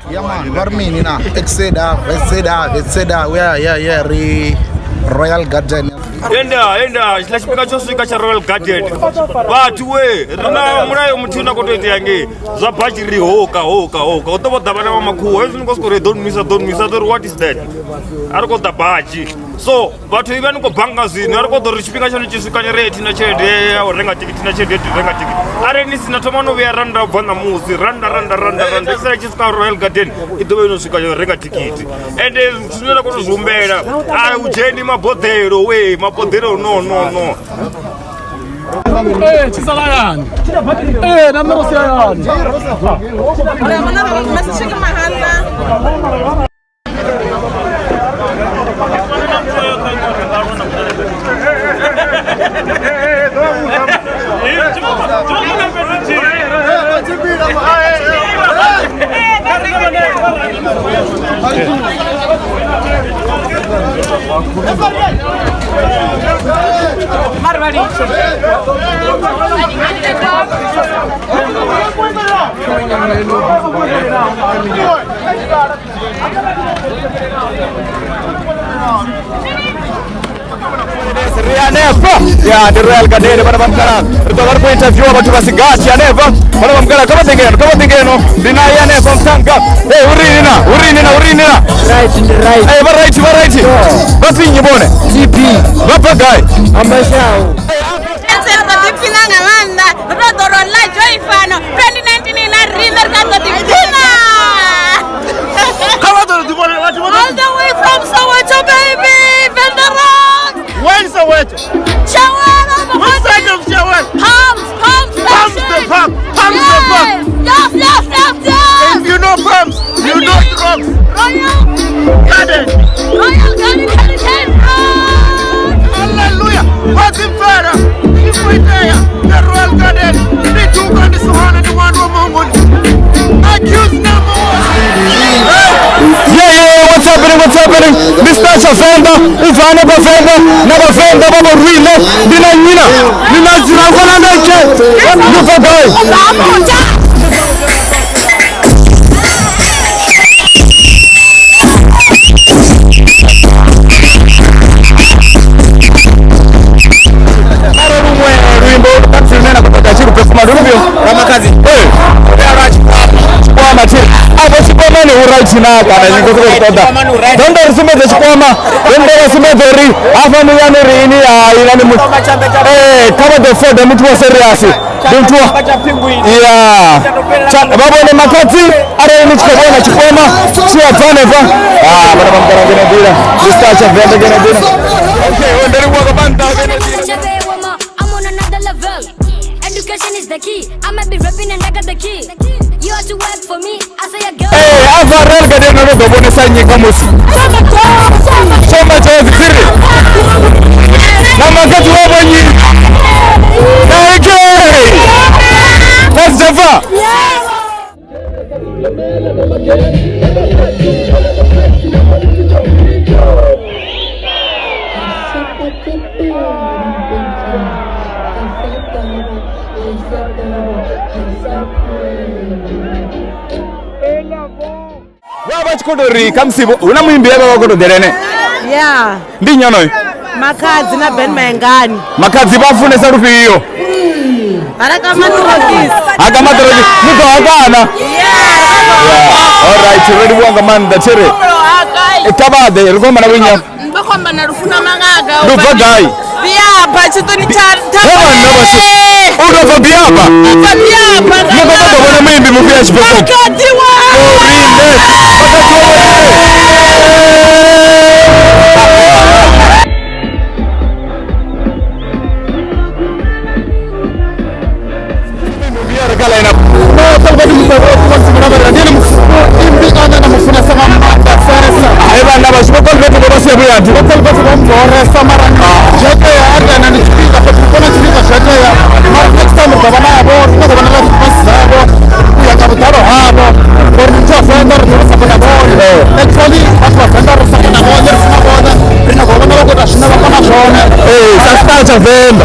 Yeah man, va ri mini na Exeda, Vetseda, Vetseda, yeah yeah yeah ri Royal Garden. Enda enda tshiḽa tshifhinga tsho swika tsha Royal Garden. Vhathu we ri na mulayo muthihi une khou tou itea ngei zwa badzhi ri hoka hoka hoka u ḓo vho ḓa vhana vha makhuwa hezwi ni khou sokou ri ḓo nwisa ḓo nwisa ḓo ri what is that a ri khou ḓa badzhi so vhathu ivha ni khou bannga zwino a ri khou ḓo ri tshifhinga tshone tshi swika ni ri thina tshelede ya u renga tikiti na tshelede ya u renga tikiti arali ni sina thoma no vhuya rannda u bva ṋamusi rannda rannda rannda rannda i sala tshi swika Royal Garden i ḓo vha yo no swika ya u renga tikiti ende zwine nda khou tou zwi humbela a u dzheni maboḓelo we maboḓelo no no no Eh, tshisalayani. Eh, na nṋe ro sia hayani. Ri hanefha ya ndi Royal Garden vhana vha mukala ri ḓo vha ri khou interviewa vhathu vha si gathi hanefha vhana vha mukala kha vha ḓe ngeno kha vha ḓe ngeno ndi naye hanefha muṱhannga hey urini na urini na urini na Right, ndi right. hey vha right vha right vha pfi nnyi vhone TP. vha bva gai Ambashau. Ntse ri khou ḓiphina nga maanḓa ri tou ḓo ro ḽa joy fano 2019 na riṋe ri kha ḓo ḓiphina kha vha ḓo ḓi vhona vhathu all the way from Soweto baby Venderang where is Soweto Shawela which side of Shawela Palms Palms Palms the park Palms the park Yes yes yes yes if you know Palms you know drugs Royal Garden Royal Garden Heritage Road Hallelujah Wazimfera Ifuitea the Royal Garden ndi tuka ndi suhana ndi mwana wa Mungu accused number one Yeah, yeah, what's happening? What's happening? Mr. Tshavenda, u bva hanefha Venḓa na Vhavenḓa vha vho riṋe ndi na nyina ndi na dzilafho ḽa ndeke ndi bva gai arali luṅwe luimbo khamusi lune na khou ṱoḓa tshi lu performa ndi lufhio Ramakhadzi. Ee. Tshikwama thi afho tshikwamani hu right na kana ni khou sokou ṱoḓa Tshikwamani hu right. ndo ri sumbedza tshikwama ndo vha sumbedza uri hafha muyani uri ini hai na ni muthu eh kha vha ḓo foda muthu wa serious ndi muthu wa ya vha vhone makhadzi arali ni tshi khou vhona tshikwama tshi a bva hanefha ah vhana vha mukala ngeno nḓila ndi star tsha venḓa ngeno nḓila okay ndo livhuwa nga maanḓa ngeno nḓila I'm on another level. Education is the key. I might be rapping and I got the key. You have to work for me. I say a girl. Eh, afha Royal Garden no ḓo vhonesa nnyi khamusi Choma Jozi tsiri na makhadzi wavho nnyi na AK na Zefa vha vha tshi khou tou ri khamusi hu na muimbi vha vha khou tou ḓela ene Yeah, ndi nnyi onoyo Makhadzi na Ben Mayengani. Makhadzi vha funesa lufhio Haraka matrokisi. haka maṱoroki ni ḓo hakana alright ro livhuwa nga maanḓa tshere kha vha ḓe ri khou amba na vho nnyi Vha khou amba na Lufuno Mangaga Ndi bva gai Biapa tshiṱoni tsha He vhanna vha si u tou bva Biapa Bva Biapa ni khou ṱoḓa u vhona muimbi mufhio a tshi perform Makhadzi wa Riṋe Makhadzi wa vho riṋe kha line up Hai vhanna vhashu vho Colbert vho vha sia vhuyadi vho Colbert vho mboresa mara zwo tea arali ndi tshifhinga fhethu kona tshifhinga zwo tea mara next time ri ḓo vha navho ri ḓo vha na response dzavho u ya nga vhuḓalo havho ngori muthu wa Venḓa ri ḓo sapota vhone actually vhathu vha Venḓa ri sapota vhone ri funa vhone ri nyaka u vhona vha khou ita zwine vha kona zwone sa star tsha Venḓa